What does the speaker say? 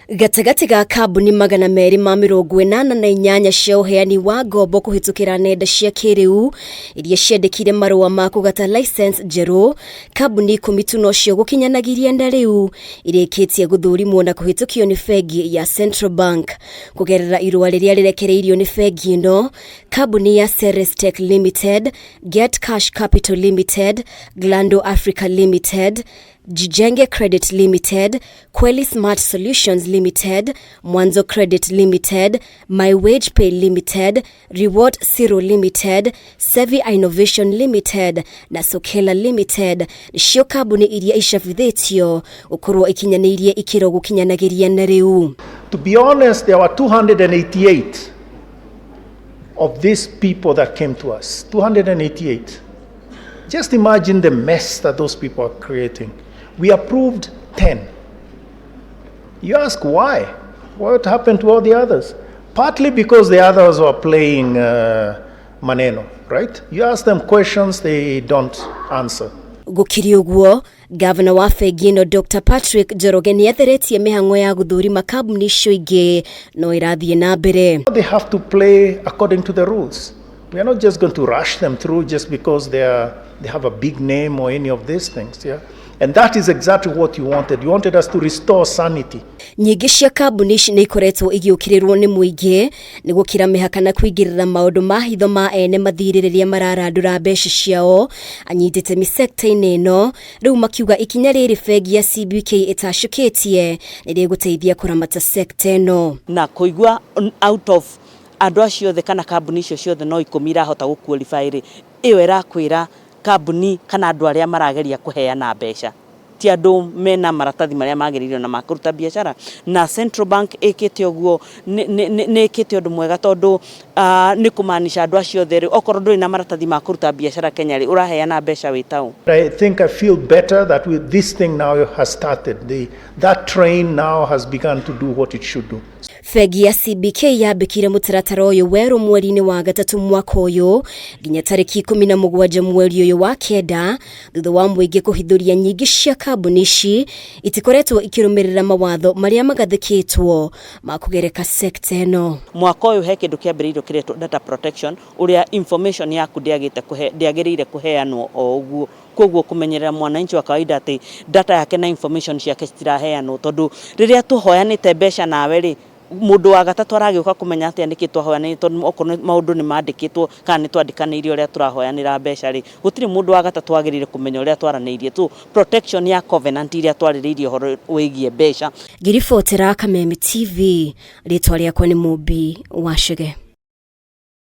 Gatagatĩ ga kambuni 288 cia ũheani wa ngombo kũhĩtũkĩra nenda cia kĩrĩu iria ciandĩkire marũa ma kũgata license njerũ, kambuni 10 tu nocio gũkinyanagiria na rĩu irĩkĩtie gũthũrimwo na kũhĩtũkio nĩ bengi ya Central Bank. Kũgerera irũa rĩrĩa rĩrekereirio nĩ bengi ĩno, kambuni ya Ceres Tech Limited, Get Cash Capital Limited, Glando Africa Limited, Jijenge Credit Limited, Kweli Smart Solutions Limited, Mwanzo Credit Limited, My Wage Pay Limited, Reward Zero Limited, Sevi Innovation Limited na Sokela Limited nĩcio kambuni iria icabithĩtio gũkorwo ikinyanĩirie ikĩro gũkinyanagĩria na rĩu. To be honest, there were 288 of these people that came to us. 288. Just imagine the mess that those people are creating. We approved 10. You ask why? What happened to all the others? Partly because the others were playing maneno, right? You ask them questions, they don't answer. Gũkĩrĩ ũguo, gavana wa bengi ĩno Dr Patrick Njoroge nĩ atheretie mĩhang'o ya gũthũrima kambuni icio ingĩ no ĩrathiĩ na mbere. They have to play according to the rules. We are not just going to rush them through just because they have a big name or any of these things. Yeah? And that is exactly what you wanted. You wanted us to restore sanity. Nyingĩ cia kambuni ici nĩ ikoretwo igĩũkĩrĩrwo nĩ mũingĩ nĩ gũkĩra mĩhaka na kũingĩrĩra maũndũ ma hitho ma ene mathirĩ rĩrĩa mararandũra mbeca ciao. Anyitĩte mĩsekta-inĩ ĩno rĩu makiuga ikinya rĩrĩ bengi ya CBK ĩtacũkĩtie nĩ rĩgũteithia kũramata sekta ĩno. Na kũigua out of andũ acio othe kana kambuni icio ciothe no 10 irahota gũ qualify rĩ, ĩyo ĩrakwĩra kambuni kana andũ arĩa marageria kũheana mbeca ti andũ mena maratathi marĩa magĩrĩire na makũruta biacara. Na Central Bank ĩkĩte ũguo nĩ ĩkĩte ũndũ mwega tondũ nĩ kũmaanisha andũ acio othe rĩ, okorwo ndũrĩ na maratathi ma kũruta biacara Kenya rĩ, ũraheana mbeca wĩ taũ. I think I feel better that with this thing now has started. That train now has begun to do what it should do. Bengi ya CBK yambĩkire mũtaratara ũyũ werũ mweri-inĩ wa gatatũ mwaka ũyũ nginya tarĩki 17 mweri ũyũ wa kenda, thutha wa mũingĩ kũhithũria nyingĩ cia kambuni ici itikoretwo ikĩrũmĩrĩra mawatho marĩa magathĩkĩtwo ma kũgereka sekta ĩno. Mwaka ũyũ he kĩndũ kĩambĩrĩirio kĩretwo data protection, ũrĩa information yaku ndĩagĩrĩire kũheanwo o ũguo. Koguo kũmenyerera mwananchi wa kawaida atĩ data yake na information ciake citiraheanwo, tondũ rĩrĩa tũhoyanĩte mbeca nawe rĩ, mũndũ wa gatatũ aragĩũka kũmenya atĩa nĩkĩ twahoyanĩire, tondũ okorwo maũndũ nĩ mandĩkĩtwo kana nĩ twandĩkanĩire ũrĩa tũrahoyanĩra mbeca rĩ, gũtirĩ mũndũ wa gatatũ wagĩrĩire kũmenya ũrĩa twaranĩirie. Tu protection ya covenant iria twarĩrĩirie ũhoro wĩgiĩ mbeca. Ngĩribotera Kameme TV, rĩtwa rĩakwa nĩ Mũmbi wa Chege.